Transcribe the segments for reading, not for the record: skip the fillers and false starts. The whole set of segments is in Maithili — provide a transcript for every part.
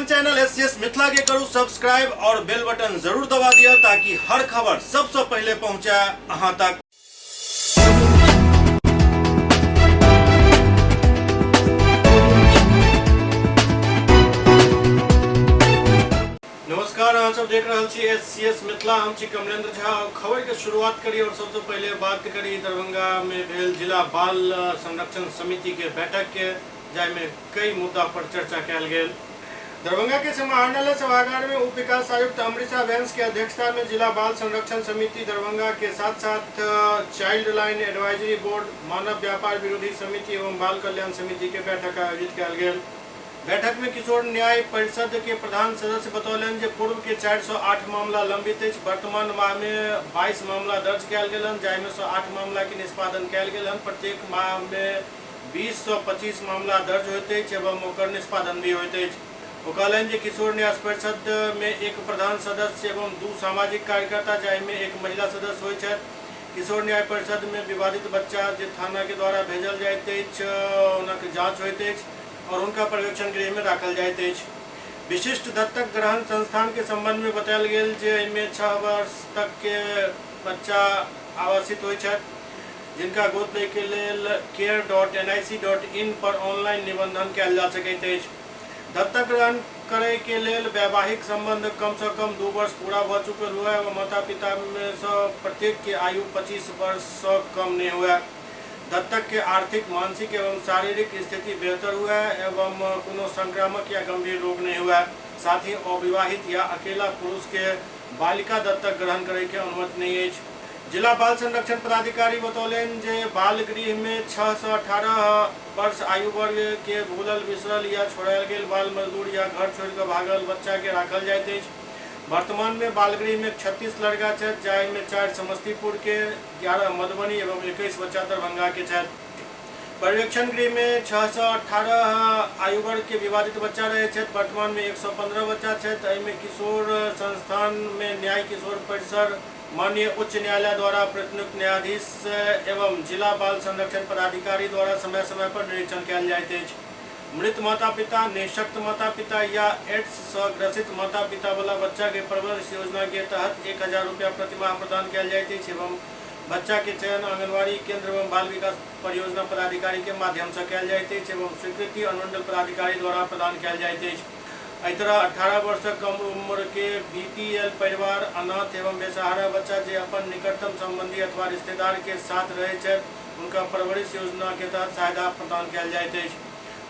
अपन channel S C S Mithila के करू सब्सक्राइब और बेल बटन जरूर दबा दिया ताकि हर खबर सबसे पहले पहुंचे अहां तक। नमस्कार, अहाँ सब देख रहल छी एस सी एस मिथिला। हम छी कमलेंद्र झा और खबर के शुरुआत करी और सबसे पहले बात करी दरभंगा में भेल जिला बाल संरक्षण समिति के बैठक के, जाहिमे कई मुद्दा पर चर्चा कयल गेल। दरभंगा के समाहरणालय सभागार में उप विकास आयुक्त अमृता वेंस के अध्यक्षता में जिला बाल संरक्षण समिति दरभंगा के साथ साथ चाइल्ड लाइन एडवाइजरी बोर्ड, मानव व्यापार विरोधी समिति एवं बाल कल्याण समिति के बैठक आयोजित कयल गेल। बैठक में किशोर न्याय परिषद के प्रधान सदस्य बतौलनि जे पूर्व के 408 मामला लंबित अछि। वर्तमान माह में 22 मामला दर्ज कयल गेल हन, जाहिमे सँ 8 मामला के निष्पादन कयल गेल हन। प्रत्येक माह में 20 सँ 25 मामला दर्ज होइत अछि एवं ओकर निष्पादन भी होइत अछि। ओ कहलनि जे किशोर न्यास परिषद में एक प्रधान सदस्य एवं 2 सामाजिक कार्यकर्ता, जाहिमे एक महिला सदस्य होइत छथि। किशोर न्याय परिषद में विवादित बच्चा जे थाना के द्वारा भेजल जाइत अछि, हुनक जांच होइत अछि और हुनका पर्यवेक्षण गृह में राखल जाइत अछि। विशिष्ट दत्तक ग्रहण संस्थान के संबंध में बतायल गेल जे एहिमे 6 वर्ष तक के बच्चा आवासित होइत छथि, जिनका गोद लै के लेल care.nic.in पर ऑनलाइन निबंधन कयल जा सकैत अछि। दत्तक ग्रहण करय के लेल वैवाहिक संबंध कम सँ कम 2 वर्ष पूरा भऽ चुकल हुए एवं माता पिता में सँ प्रत्येक के आयु 25 वर्ष सँ कम नहि हुए। दत्तक के आर्थिक, मानसिक एवं शारीरिक स्थिति बेहतर हुए एवं कोनो संक्रामक या गंभीर रोग नहि हुए। साथ ही अविवाहित या अकेला पुरुष के बालिका दत्तक ग्रहण करय के अनुमति नहि अछि। जिला बाल संरक्षण पदाधिकारी बतौलनि जे बाल गृह में 6 सँ 18 वर्ष आयु वर्ग के भूलल बिसरल या छोड़ायल गेल बाल मजदूर या घर छोड़ि कऽ भागल बच्चा के राखल जाइत अछि। वर्तमान में बाल गृह में 36 लड़का छथि, जाहि में 4 समस्तीपुर के, 11 मधुबनी एवं 21 बच्चा दरभंगा के छथि। पर्यवेक्षण गृह में 6 सँ 18 आयु वर्ग के विवादित बच्चा रहे छथि। वर्तमान में 115 बच्चा छथि। एहिमे किशोर संस्थान में न्याय किशोर परिसर माननीय उच्च न्यायालय द्वारा प्रतिनियुक्त न्यायाधीश एवं जिला बाल संरक्षण पदाधिकारी द्वारा समय समय पर निरीक्षण कयल जाइत अछि। मृत माता पिता, निःशक्त माता पिता या एड्स सँ ग्रसित माता पिता वाला बच्चा के परवरिश योजना के तहत 1000 रुपया प्रतिमाह प्रदान कयल जाइत अछि एवं बच्चा के चयन आंगनबाड़ी केंद्र एवं बाल विकास परियोजना पदाधिकारी के माध्यम सँ कयल जाइत अछि एवं स्वीकृति अनुमंडल पदाधिकारी द्वारा प्रदान कयल जाइत अछि। एहि तरह 18 वर्षक कम उम्र के बीपीएल परिवार, अनाथ एवं बेसहारा बच्चा जे अपन निकटतम संबंधी अथवा रिश्तेदार के साथ रहैत छथि, हुनका परवरिश योजना के तहत सहायता प्रदान कयल जाइत अछि।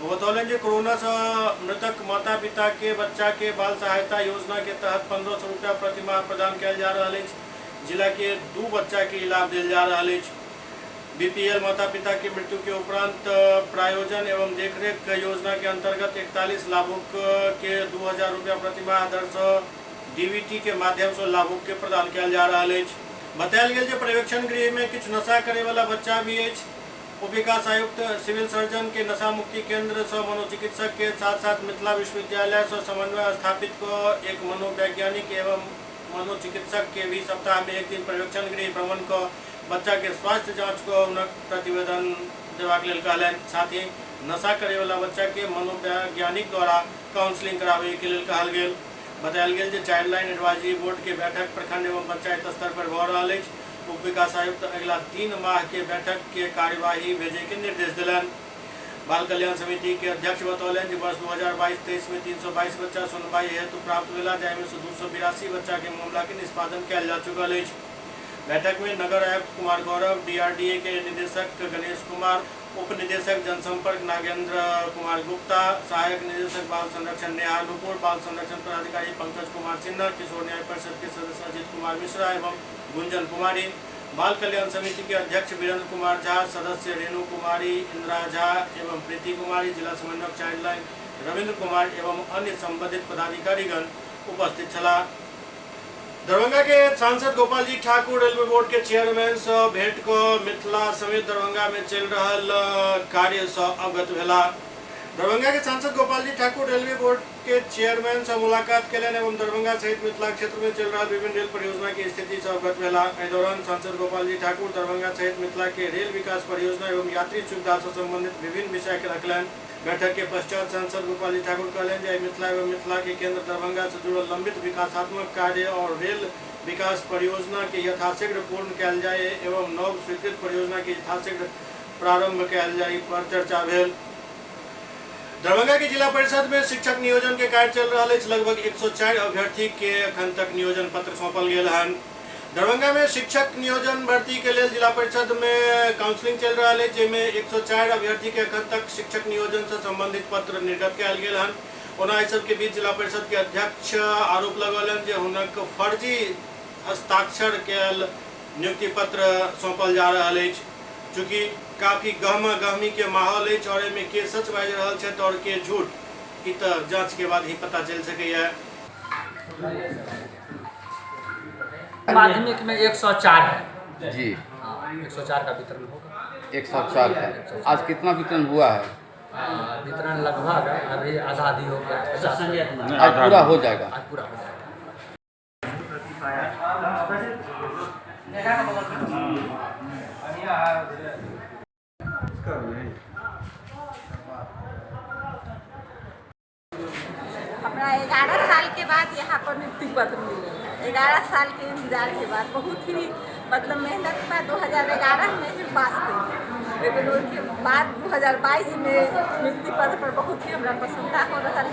ओ बतौलनि जे कोरोना सँ मृतक माता पिता के बच्चा के बाल सहायता योजना के तहत 1500 रुपया प्रतिमाह प्रदान कयल जा रहल अछि। जिला के 2 बच्चा के ई लाभ देल जा रहल अछि। बीपीएल माता पिता के मृत्यु के उपरांत प्रायोजन एवं देखरेख योजना के अंतर्गत 41 लाभुक के 2000 रुपया प्रतिमाह दर सँ डीबीटी के माध्यम सँ लाभुक के प्रदान कयल जा रहल अछि। बतायल गेल जे पर्यवेक्षण गृह में किछु नशा करे वाला बच्चा भी अछि। उप विकास आयुक्त सिविल सर्जन के नशा मुक्ति केंद्र सँ मनोचिकित्सक के साथ साथ मिथिला विश्वविद्यालय सँ समन्वय स्थापित क एक मनोवैज्ञानिक एवं मनोचिकित्सक के भी सप्ताह में एक दिन पर्यवेक्षण गृह भ्रमण क बच्चा के स्वास्थ्य जांच क हुनक प्रतिवेदन देबाक लेल कहलनि। साथ ही नशा करे वाला बच्चा के मनोवैज्ञानिक द्वारा काउंसलिंग कराबय के लेल कहल गेल। बतायल गेल जे चाइल्ड लाइन एडवाइजरी बोर्ड के बैठक प्रखंड एवं पंचायत स्तर पर भऽ रहल अछि। उप विकास आयुक्त अगिला 3 माह के बैठक के कार्यवाही भेजय के निर्देश देलनि। बाल कल्याण समिति के अध्यक्ष बतौलनि जे वर्ष 2022-23 में 322 बच्चा सुनवाई हेतु प्राप्त भेला, जाहिमे सँ 282 बच्चा के मामला के निष्पादन कयल जा चुकल अछि। बैठक में नगर आयुक्त कुमार गौरव, डीआरडीए के निदेशक गणेश कुमार, उप निदेशक जनसंपर्क नागेंद्र कुमार गुप्ता, सहायक निदेशक बाल संरक्षण नेहा नुपुर, बाल संरक्षण पदाधिकारी पंकज कुमार सिन्हा, किशोर न्याय परिषद के सदस्य अजित कुमार मिश्रा एवं गुंजन कुमारी, बाल कल्याण समिति के अध्यक्ष वीरेंद्र कुमार झा, सदस्य रेणु कुमारी, इंदिरा झा एवं प्रीति कुमारी, जिला समन्वयक चाइल्ड लाइन रविंद्र कुमार एवं अन्य संबंधित पदाधिकारीगण उपस्थित छलाह। दरभंगा के सांसद गोपाल जी ठाकुर रेलवे बोर्ड के चेयरमैन से भेंट क मिथिला समेत दरभंगा में चलि रहल कार्य से अवगत भेला। दरभंगा के सांसद गोपाल जी ठाकुर रेलवे बोर्ड के चेयरमैन से मुलाकात केलनि एवं दरभंगा सहित मिथिला क्षेत्र में चल रहा विभिन्न रेल परियोजना की स्थिति से अवगत भेला। एहि दौरान सांसद गोपाल जी ठाकुर दरभंगा सहित मिथिला के रेल विकास परियोजना एवं यात्री सुविधा से संबंधित विभिन्न विषय के रखलनि। बैठक के पश्चात सांसद गोपाल जी ठाकुर कहलनि जे मिथिला एवं मिथिला के केंद्र दरभंगा से जुड़ल लंबित विकासात्मक कार्य और रेल विकास परियोजना के यथाशीघ्र पूर्ण कयल जाय एवं नव स्वीकृत परियोजना के यथाशीघ्र प्रारंभ कयल जाय पर चर्चा भेल। दरभंगा के जिला परिषद में शिक्षक नियोजन के कार्य चल रहा है। लगभग 104 अभ्यर्थी के अखन तक नियोजन पत्र सौंपल गेल हन। दरभंगा में शिक्षक नियोजन भर्ती के लिए जिला परिषद में काउंसलिंग चल रहा है, जिसमें 104 अभ्यर्थी के अखन तक शिक्षक नियोजन से संबंधित पत्र निर्गत कयल गेल हन। ओना एहि सब के बीच जिला परिषद के अध्यक्ष आरोप लगौलनि जे हुनक फर्जी हस्ताक्षर कयल नियुक्ति पत्र सौंपल जा रहा है। चूँकि काफी गहमा गहमी के माहौल है और एहिमे के सच बाजि रहल छथि और के झूठ, ई तऽ जांच के बाद ही पता चल सकैया। माध्यमिक में 104 है जी। हाँ, 104 का वितरण होगा। 104 का आज कितना वितरण हुआ है? वितरण लगभग अभी आधा आधी हो गया, आज पूरा हो जाएगा। आज पूरा हो जाएगा। हमरा 11 साल के बाद यहाँ पर नियुक्ति पत्र मिले है। 11 साल के इंतजार के बाद बहुत ही मतलब मेहनत था। 2011 में ही पास करी, लेकिन उसके बाद 2022 में नियुक्ति पत्र पर बहुत ही हमरा प्रसन्नता हो रहा है।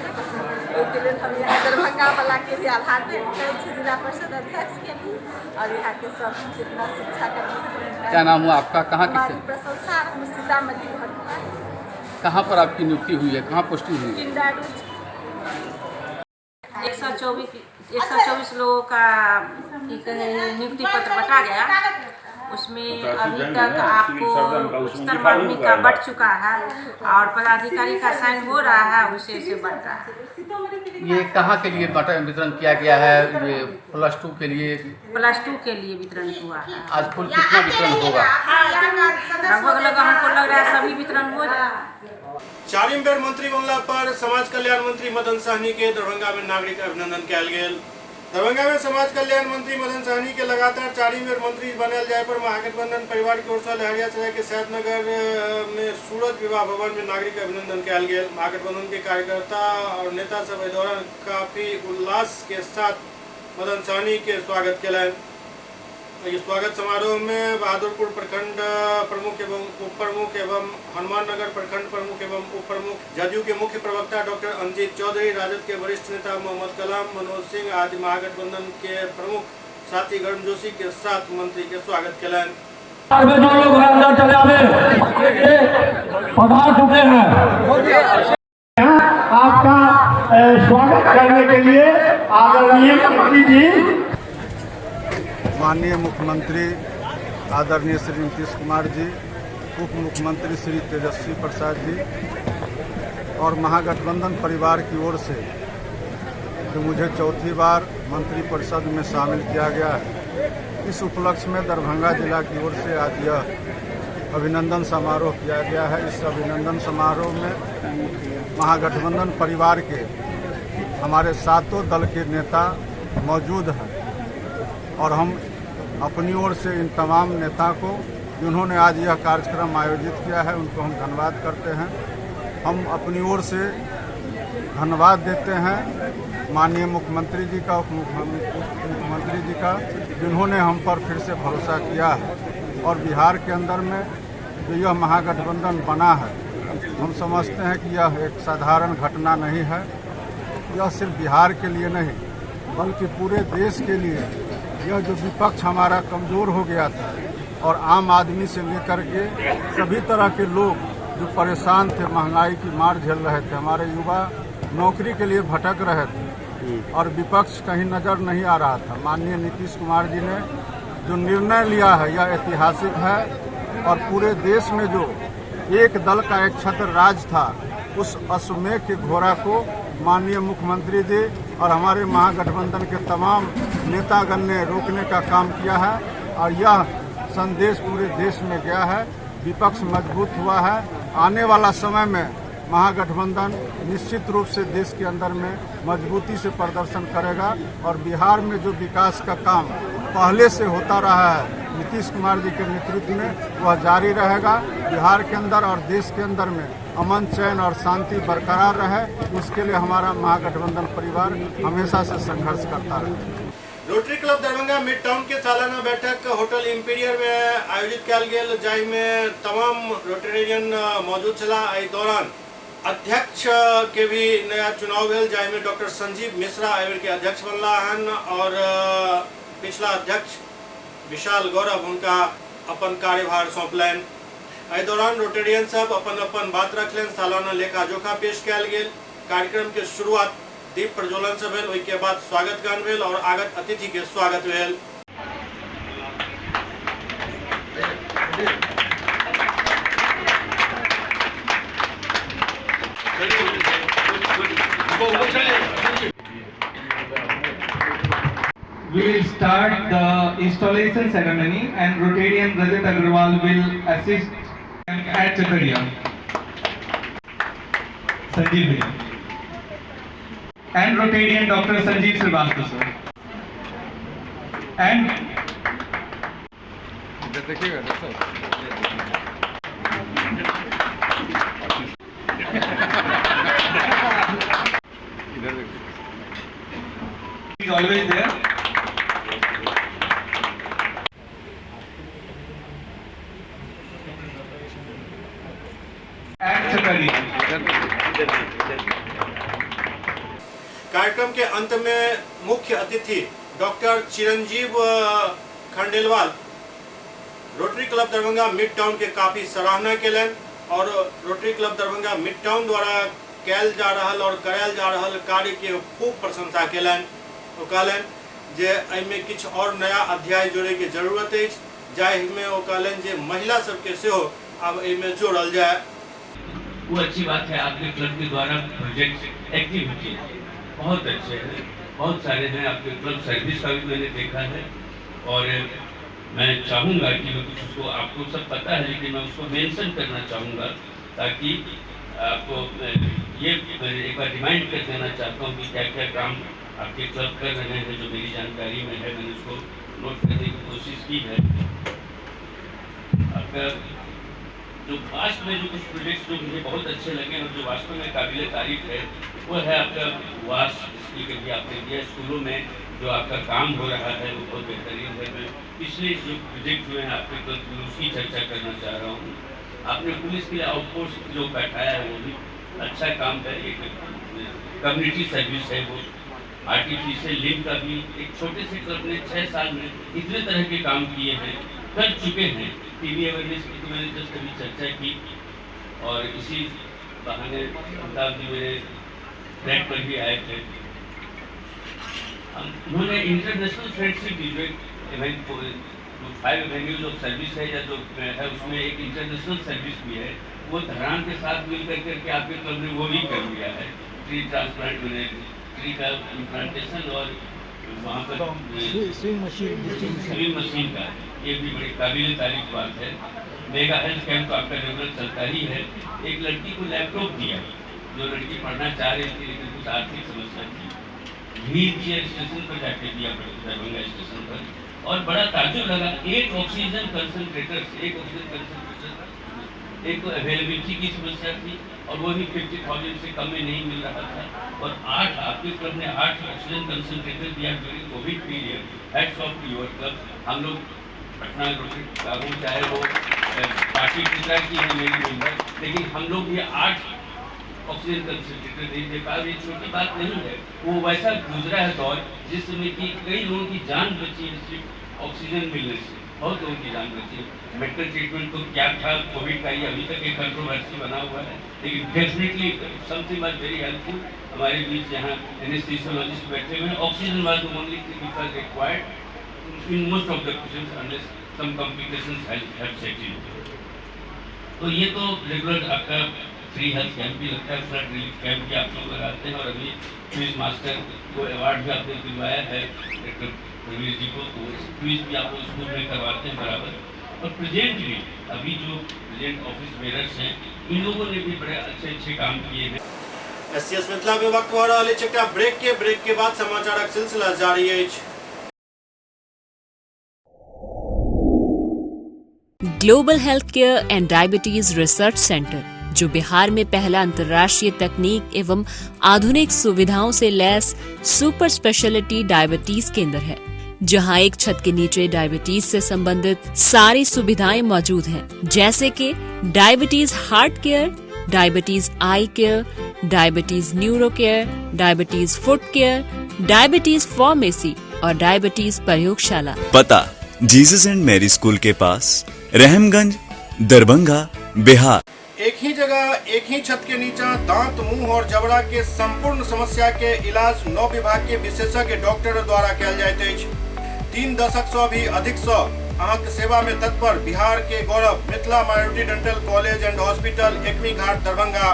ओहिके लेल हम यहाँ दरभंगा वाला के भी आभार व्यक्त करै छी, जिला परिषद अध्यक्ष के भी और यहाँ के सब जितना शिक्षा कर्मी। क्या नाम हुआ आपका? कहाँ हमारी प्रशंसा सीतामढ़ी घर हुआ। कहाँ पर आपकी नियुक्ति हुई है, कहाँ पोस्टिंग हुई है? 124 लोगों का नियुक्ति पत्र बटा गया। उसमें अभी तक आपको उच्चतर माध्यमिक का बढ़ चुका है और पदाधिकारी का साइन हो रहा है, उसे से बढ़ रहा है। ये कहाँ के लिए वितरण किया गया है? ये +2 के लिए, +2 के लिए वितरण हुआ है। आज कुल कितना वितरण होगा? लगभग लगभग हमको लग रहा है सभी वितरण हो जाए। चारिम बेर मंत्री बनला पर समाज कल्याण मंत्री मदन सहनी के दरभंगा में नागरिक अभिनंदन कयल गेल। दरभंगा में समाज कल्याण मंत्री मदन सहनी के लगातार चारिम बेर मंत्री बनल जाय पर महागठबंधन परिवार की ओर से लहरियासराय के सैदनगर में सूरज विवाह भवन में नागरिक अभिनंदन कयल गेल। महागठबंधन के कार्यकर्ता और नेता सब एहि दौरान काफी उल्लास के साथ मदन सहनी के स्वागत कयलनि। ये स्वागत समारोह में बहादुरपुर प्रखंड प्रमुख एवं उप प्रमुख एवं हनुमान नगर प्रखंड प्रमुख एवं उप प्रमुख, जदयू के मुख्य प्रवक्ता डॉक्टर अंजीत चौधरी, राजद के वरिष्ठ नेता मोहम्मद कलाम, मनोज सिंह आदि महागठबंधन के प्रमुख साथी गर्मजोशी के साथ मंत्री के स्वागत कयलनि। आपका स्वागत करने के लिए आदरणीय मंत्री जी, माननीय मुख्यमंत्री आदरणीय श्री नीतीश कुमार जी, उप मुख्यमंत्री श्री तेजस्वी प्रसाद जी और महागठबंधन परिवार की ओर से जो मुझे चौथी बार मंत्री परिषद में शामिल किया गया है, इस उपलक्ष्य में दरभंगा जिला की ओर से आज यह अभिनंदन समारोह किया गया है। इस अभिनंदन समारोह में महागठबंधन परिवार के हमारे सातों दल के नेता मौजूद हैं और हम अपनी ओर से इन तमाम नेता को जिन्होंने आज यह कार्यक्रम आयोजित किया है उनको हम धन्यवाद करते हैं। हम अपनी ओर से धन्यवाद देते हैं माननीय मुख्यमंत्री जी का, उप मुख्यमंत्री जी का, जिन्होंने हम पर फिर से भरोसा किया है और बिहार के अंदर में जो यह महागठबंधन बना है, हम समझते हैं कि यह एक साधारण घटना नहीं है। यह सिर्फ बिहार के लिए नहीं बल्कि पूरे देश के लिए, यह जो विपक्ष हमारा कमज़ोर हो गया था और आम आदमी से लेकर के सभी तरह के लोग जो परेशान थे, महंगाई की मार झेल रहे थे, हमारे युवा नौकरी के लिए भटक रहे थे और विपक्ष कहीं नज़र नहीं आ रहा था। माननीय नीतीश कुमार जी ने जो निर्णय लिया है यह ऐतिहासिक है और पूरे देश में जो एक दल का एक छत्र राज था उस अश्वमेध के घोड़ा को माननीय मुख्यमंत्री जी और हमारे महागठबंधन के तमाम नेतागण ने रोकने का काम किया है और यह संदेश पूरे देश में गया है। विपक्ष मजबूत हुआ है। आने वाला समय में महागठबंधन निश्चित रूप से देश के अंदर में मजबूती से प्रदर्शन करेगा और बिहार में जो विकास का काम पहले से होता रहा है नीतीश कुमार जी के नेतृत्व में, वह जारी रहेगा। बिहार के अंदर और देश के अंदर में अमन, चैन और शांति बरकरार रहे, उसके लिए हमारा महागठबंधन परिवार हमेशा से संघर्ष करता रहे। Rotary club Darbhanga mid town के सालाना बैठक होटल इम्पीरियल में आयोजित कयल गेल, जाहिमे तमाम रोटेरियन मौजूद छलाह। एहि दौरान अध्यक्ष के भी नया चुनाव भेल, जाहिमे डॉक्टर संजीव मिश्रा एहि बेर के अध्यक्ष बनला हन और पिछला अध्यक्ष विशाल गौरव हुनका अपन कार्यभार सौंपलनि। एहि दौरान रोटेरियन सब अपन अपन बात रखलनि। सालाना लेखा जोखा पेश कयल गेल। कार्यक्रम के शुरुआत दीप प्रज्वलन से भेल, ओहिके बाद स्वागत गान भेल और आगत अतिथि के स्वागत भेल। We will start the installation ceremony and Rotarian Rajat Agrawal will assist at Chakaria. Sanjeev bhaiya. And Rotarian Dr. Sanjeev Srivastava sir. And he is always there. At Chakaria. कार्यक्रम के अंत में मुख्य अतिथि doctor Chiranjeev Khandelwal Rotary club Darbhanga mid town के काफी सराहना केलनि और Rotary club Darbhanga mid town द्वारा कयल जा रहल और करायल जा रहल कार्य के खूब प्रशंसा केलनि। ओ कहलनि जे एहिमे किछु और नया अध्याय जोड़े के जरूरत अछि, जाहिमे ओ कहलनि जे महिला सबके सेहो आब एहिमे जोड़ल जाय। वो अच्छी बात है, आपके क्लब के द्वारा प्रोजेक्ट एक्टिविटी बहुत अच्छे हैं, बहुत सारे हैं। आपके क्लब सर्विस का भी मैंने देखा है और मैं चाहूँगा कि मैं कुछ उसको, आपको सब पता है लेकिन मैं उसको मेंशन करना चाहूँगा ताकि आपको ये एक बार रिमाइंड कर देना चाहता हूँ कि क्या क्या काम आपके क्लब कर रहे हैं जो मेरी जानकारी में है, मैंने उसको नोट करने की कोशिश की है। आपका जो पास्ट में जो कुछ प्रोजेक्ट्स जो मुझे बहुत अच्छे लगे और जो वास्तव में काबिल तारीफ है वो है आपका वास, जिसकी कभी आपने दिया। स्कूलों में जो आपका काम हो रहा है वो बहुत बेहतरीन है। मैं पिछले जो प्रोजेक्ट हुए हैं आपके क्लब में उसकी चर्चा करना चाह रहा हूँ। आपने पुलिस के लिए आउटपोस्ट जो बैठाया है वो भी अच्छा काम है, एक कम्युनिटी सर्विस है वो। आर्टिफिशियल लिंक का भी एक छोटे से क्लब ने 6 साल में इतने तरह के काम किए हैं, कर चुके हैं। टीबी अवेयरनेस की तो मैंने जस्ट अभी चर्चा की और इसी बहाने अमिताभ जी मेरे फ्लैट पर भी आए थे। उन्होंने इंटरनेशनल फ्रेंडशिप भी जो एक 5 एवेन्यूज ऑफ सर्विस है या जो है उसमें एक इंटरनेशनल सर्विस भी है, वो धरान के साथ मिल कर करके आपके क्लब ने वो भी कर लिया है। ट्री ट्रांसप्लांट मैंने ट्री का इम्प्लांटेशन और वहाँ पर स्विंग मशीन का, ये भी बड़ी काबिल तारीफ बात है। मेगा हेल्थ कैंप तो आपका रेगुलर चलता ही है। एक लड़की को लैपटॉप दिया जो लड़की पढ़ना चाह रही थी लेकिन कुछ आर्थिक समस्या थी, व्हील चेयर स्टेशन पर जाके दिया दरभंगा स्टेशन पर। और बड़ा ताज्जुब लगा, एक ऑक्सीजन कंसनट्रेटर, एक तो अवेलेबिलिटी की समस्या थी और वो भी 50,000 से कम में नहीं मिल रहा था। और 8 आपके क्लब ने 8 ऑक्सीजन कंसनट्रेटर दिया during covid period. Hats off to your club. हम लोग पटना रोटरी क्लब चाहे वो पार्टी पिता की है मेरी मेंबर, लेकिन हम लोग ये 8 ऑक्सीजन कंसनट्रेटर नहीं दे पाए। ये छोटी बात नहीं है, वो वैसा गुजरा है दौर जिस समय कि कई लोगों की जान बची है सिर्फ ऑक्सीजन मिलने से, बहुत लोगों की जान बची है। मेडिकल ट्रीटमेंट तो क्या था कोविड का, ये अभी तक एक कंट्रोवर्सी बना हुआ है, लेकिन definitely something was very helpful. हमारे बीच यहाँ एनेस्थीसियोलॉजिस्ट बैठे हुए हैं। Oxygen was only thing which was required in most of the patients unless some complications have set in. तो ये तो रेगुलर आपका फ्री हेल्थ कैंप भी लगता है, फ्लड रिलीफ कैंप भी आप लोग लगाते हैं और अभी क्विज मास्टर को अवार्ड भी आपने दिलवाया है डॉक्टर प्रवीर जी को, तो क्विज भी आप लोग स्कूल में करवाते हैं बराबर। और प्रेजेंट भी अभी जो प्रेजेंट ऑफिस बेयरर्स हैं इन लोगों ने भी बड़े अच्छे अच्छे काम किए हैं। एससीएस मिथिला में वक्त भऽ रहल अछि एकटा ब्रेक के। ब्रेक के बाद समाचारक सिलसिला जारी अछि। Global health care and diabetes research centre, जो बिहार में पहला अंतर्राष्ट्रीय तकनीक एवं आधुनिक सुविधाओं से लैस सुपर स्पेशलिटी डायबिटीज केंद्र है, जहां एक छत के नीचे डायबिटीज से संबंधित सारी सुविधाएं मौजूद हैं, जैसे कि diabetes heart care, diabetes eye care, diabetes neuro care, diabetes foot care, diabetes pharmacy और डायबिटीज प्रयोगशाला। पता जीसस एंड मैरी स्कूल के पास, रहमगंज, दरभंगा, बिहार। एक ही जगह एक ही छत के नीचा दांत, मुंह और जबड़ा के संपूर्ण समस्या के इलाज 9 विभाग के विशेषज्ञ डॉक्टर द्वारा कयल जाइत अछि। 3 दशक से भी अधिक से अहाँके सेवा में तत्पर बिहार के गौरव Mithila minority dental college and hospital, Ekmi Ghat, Darbhanga.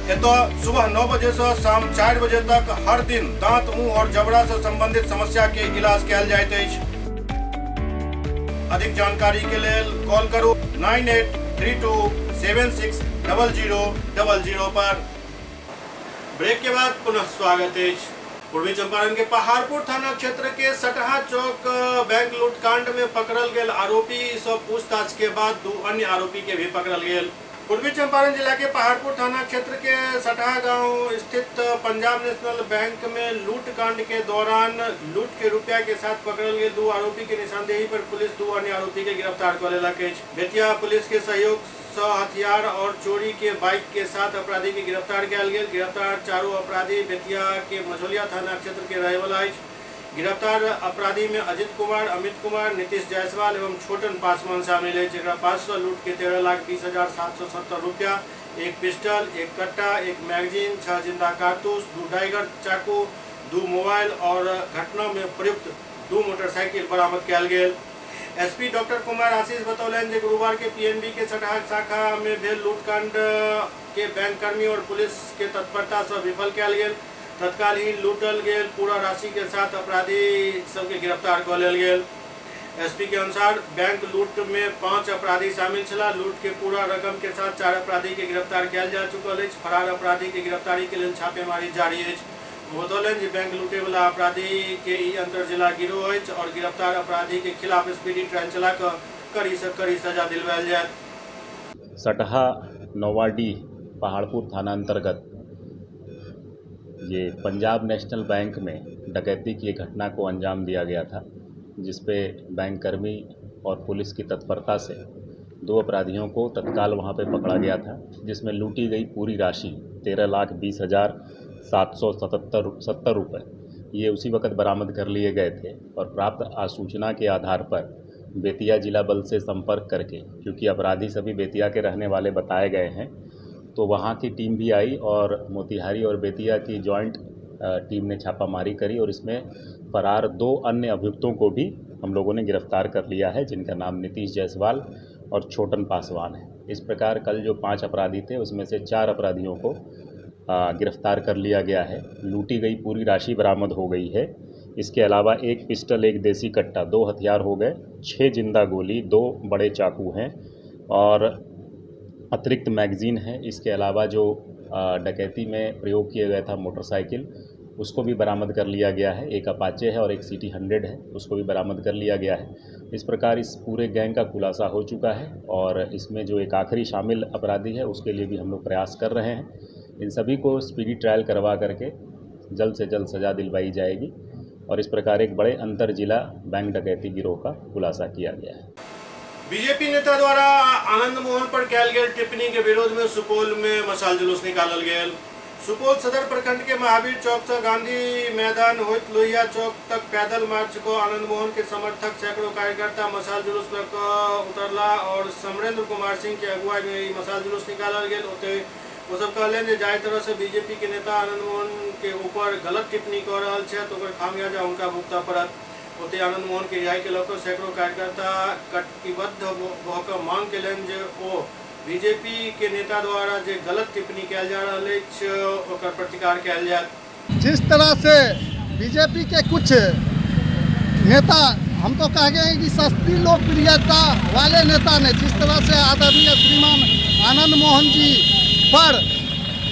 एतऽ सुबह 9 बजे से शाम 4 बजे तक हर दिन दांत, मुंह और जबड़ा से संबंधित समस्या के इलाज कयल जाइत अछि। अधिक जानकारी के लेल कॉल करू 983276 0000 पर। ब्रेक के बाद पुनः स्वागत अछि। पूर्वी चंपारण के पहाड़पुर थाना क्षेत्र के सटहा चौक बैंक लूटकांड में पकड़ल गेल आरोपी से पूछताछ के बाद 2 अन्य आरोपी के भी पकड़ल गेल। पूर्वी चंपारण जिला के पहाड़पुर थाना क्षेत्र के सटहा गांव स्थित पंजाब नेशनल बैंक में लूटकांड के दौरान लूट के रुपया के साथ पकड़ल गेल 2 आरोपी के निशानदेही पर पुलिस 2 अन्य आरोपी के गिरफ्तार कर लेलक अछि। बेतिया पुलिस के सहयोग से हथियार और चोरी के बाइक के साथ अपराधी के गिरफ्तार कयल गेल। गिरफ्तार चारों अपराधी बेतिया के मझौलिया थाना क्षेत्र के रहे वाला अछि। गिरफ्तार अपराधी में अजित कुमार, अमित कुमार, नीतीश जायसवाल एवं छोटन पासवान शामिल है, जकरा पास से लूट के 13,20,770 रुपया, 1 पिस्टल, 1 कट्टा, 1 मैगजीन, 6 जिंदा कारतूस, 2 टाइगर चाकू, 2 मोबाइल और घटना में प्रयुक्त 2 मोटरसाइकिल बरामद कयल गेल। एसपी डॉक्टर कुमार आशीष बतौलनि जे गुरुवार के पीएनबी के सटहा शाखा में भेल लूटकांड के बैंक कर्मी और पुलिस के तत्परता से विफल कयल गेल। तत्काल ही लूटल गेल पूरा राशि के साथ अपराधी सबके गिरफ्तार कऽ लेल गेल। एसपी के अनुसार बैंक लूट में 5 अपराधी शामिल छलाह। लूट के पूरा रकम के साथ 4 अपराधी के गिरफ्तार कयल जा चुकल अछि। फरार अपराधी के गिरफ्तारी के लेल छापेमारी जारी अछि। बतौलनि जे बैंक लूटे वाला अपराधी के ई अंतर जिला गिरोह अछि और गिरफ्तार अपराधी के खिलाफ स्पीडी ट्रायल चला कऽ कड़ी से कड़ी सजा दिलवायल जायत। सटहा नौवाडीह पहाड़पुर थाना अंतर्गत ये पंजाब नेशनल बैंक में डकैती की घटना को अंजाम दिया गया था, जिसपे बैंक कर्मी और पुलिस की तत्परता से 2 अपराधियों को तत्काल वहां पे पकड़ा गया था, जिसमें लूटी गई पूरी राशि 13,20,770 रुपये ये उसी वक्त बरामद कर लिए गए थे। और प्राप्त आसूचना के आधार पर बेतिया जिला बल से संपर्क करके, क्योंकि अपराधी सभी बेतिया के रहने वाले बताए गए हैं, तो वहाँ की टीम भी आई और मोतिहारी और बेतिया की जॉइंट टीम ने छापामारी करी और इसमें फरार 2 अन्य अभियुक्तों को भी हम लोगों ने गिरफ्तार कर लिया है, जिनका नाम नीतीश जायसवाल और छोटन पासवान है। इस प्रकार कल जो 5 अपराधी थे उसमें से 4 अपराधियों को गिरफ्तार कर लिया गया है। लूटी गई पूरी राशि बरामद हो गई है। इसके अलावा 1 पिस्टल, 1 देसी कट्टा, 2 हथियार हो गए, 6 जिंदा गोली, 2 बड़े चाकू हैं और अतिरिक्त मैगजीन है। इसके अलावा जो डकैती में प्रयोग किया गया था मोटरसाइकिल, उसको भी बरामद कर लिया गया है। 1 अपाचे है और 1 सिटी 100 है, उसको भी बरामद कर लिया गया है। इस प्रकार इस पूरे गैंग का खुलासा हो चुका है और इसमें जो एक आखिरी शामिल अपराधी है उसके लिए भी हम लोग प्रयास कर रहे हैं। इन सभी को स्पीडी ट्रायल करवा करके जल्द से जल्द सज़ा दिलवाई जाएगी और इस प्रकार एक बड़े अंतर जिला बैंक डकैती गिरोह का खुलासा किया गया है। बीजेपी नेता द्वारा आनंद मोहन पर कयल गेल टिप्पणी के विरोध में सुपौल में मशाल जुलूस निकालल गेल। सुपौल सदर प्रखंड के महावीर चौक से गांधी मैदान होइत लोहिया चौक तक पैदल मार्च को आनंद मोहन के समर्थक सैकड़ों कार्यकर्ता मशाल जुलूस लऽ कऽ उतरला और समरेंद्र कुमार सिंह के अगुवाई में मशाल जुलूस निकालल गेल। ओतहि ओ सब कहलनि जे जाहि तरह से बीजेपी के नेता आनंद मोहन के ऊपर गलत टिप्पणी कऽ रहल छथि ओकर खामियाजा हुनका भुगतऽ पड़त। ओतहि आनंद मोहन के रिहाई के लऽ कऽ सैकड़ों कार्यकर्ता कटिबद्ध भऽ कऽ मांग केलनि जे ओ बीजेपी के नेता द्वारा जे गलत टिप्पणी कयल जा रहल अछि ओकर प्रतिकार कयल जायत। जिस तरह से बीजेपी के कुछ नेता, हम तो कह गए हैं कि सस्ती लोकप्रियता वाले नेता ने जिस तरह से आदरणीय श्रीमान आनंद मोहन जी पर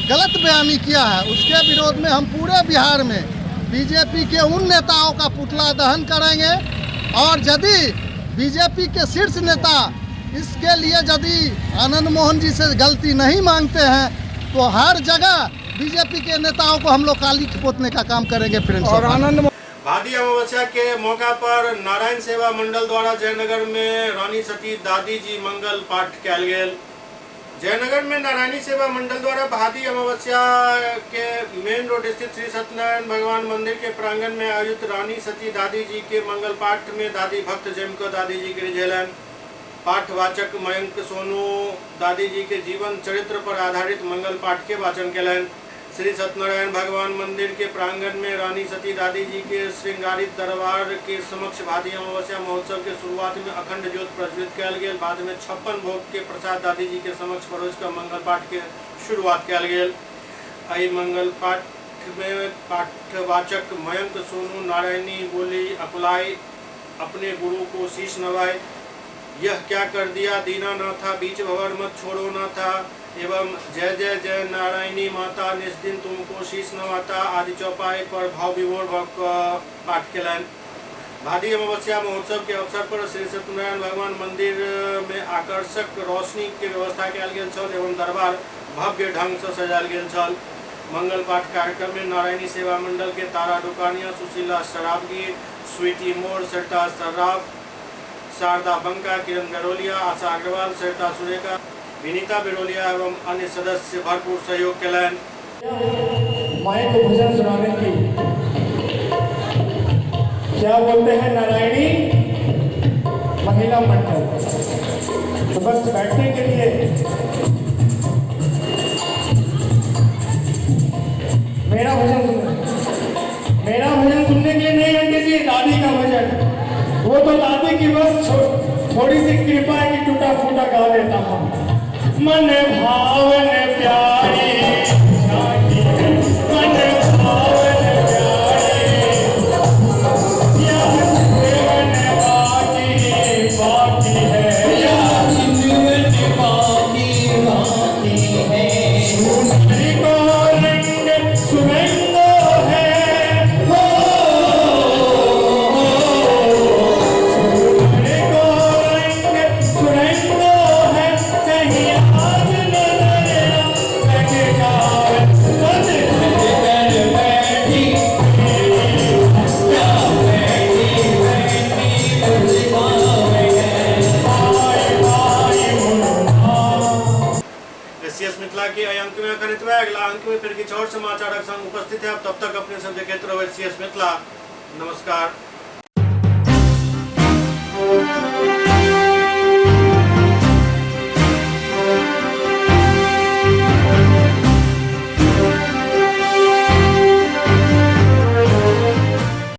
गलत बयानी किया है, उसके विरोध में हम पूरे बिहार में बीजेपी के उन नेताओं का पुतला दहन करेंगे। और यदि बीजेपी के शीर्ष नेता इसके लिए यदि आनंद मोहन जी से गलती नहीं मांगते हैं तो हर जगह बीजेपी के नेताओं को हम लोग काली पोतने का काम करेंगे फ्रेंड्स। और आनंद भादी अमावस्या के मौका पर नारायण सेवा मंडल द्वारा जयनगर में रानी सती दादी जी मंगल पाठ कयल गेल। जयनगर में नारायणी सेवा मंडल द्वारा भादी अमावस्या के मेन रोड स्थित श्री सत्यनारायण भगवान मंदिर के प्रांगण में आयोजित रानी सती दादी जी के मंगल पाठ में दादी भक्त जमकर दादी जी के रिझेलन। पाठवाचक मयंक सोनू दादी जी के जीवन चरित्र पर आधारित मंगल पाठ के वाचन कयलनि। श्री सत्यनारायण भगवान मंदिर के प्रांगण में रानी सती दादी जी के श्रृंगारित दरबार के समक्ष भादी अमावस्या महोत्सव के शुरुआत में अखंड ज्योत प्रज्वलित कयल गेल। बाद में 56 भोग के प्रसाद दादी जी के समक्ष परोस कर मंगल पाठ के शुरुआत कयल गेल। एहि मंगल पाठ में पाठवाचक मयंक सोनू नारायणी बोली अकुलाई अपने गुरु को शीश नवाए, यह क्या कर दिया दीना ना था, बीच भवर मत छोड़ो ना था, एवं जय जय जय नारायणी माता निस्दिन तुमको शीश नवाता आदि चौपाई पर भाव विभोर भव पाठ कयलनि। भादी अमावस्या महोत्सव के अवसर पर श्री सत्यनारायण भगवान मंदिर में आकर्षक रोशनी के व्यवस्था कयल गेल छल एवं दरबार भव्य ढंग से सजायल गेल छल। मंगल पाठ कार्यक्रम में नारायणी सेवा मंडल के तारा डुकानिया, सुशीला सरावगी, स्वीटी मोर, सरिता सर्राफ, शारदा बंका, किरण गरोलिया, आशा अग्रवाल, सरिता सुरेखा, विनीता बिरोलिया एवं अन्य सदस्य भरपूर सहयोग कयलनि। माई को भजन सुनाने की क्या बोलते हैं नारायणी महिला मंडल, तो बस बैठने के लिए मेरा भजन सुनना, मेरा भजन सुनने के लिए नहीं आंटी जी, दादी का भजन, वो तो दादी की बस थोड़ी सी कृपा है कि टूटा फूटा गा लेता हूँ। मन भावन प्यारी झांकी है, मन भावन प्यारी, यह जीवन बाकी बाकी है, यह जीवन बाकी बाकी है, सुनरी को रंग सुरंग है, हो सुनरी को रंग सुरंग है, कहीं आज नजर लग जाए, सज कर बैठी क्या बैठी बैठी मुझ एससीएस मिथिला के एहि अंक में एखन एतबे। अगला अंक में फिर किछु और समाचारक संग उपस्थित है। तब तक अपने सब देखैत रहू एससीएस मिथिला। नमस्कार।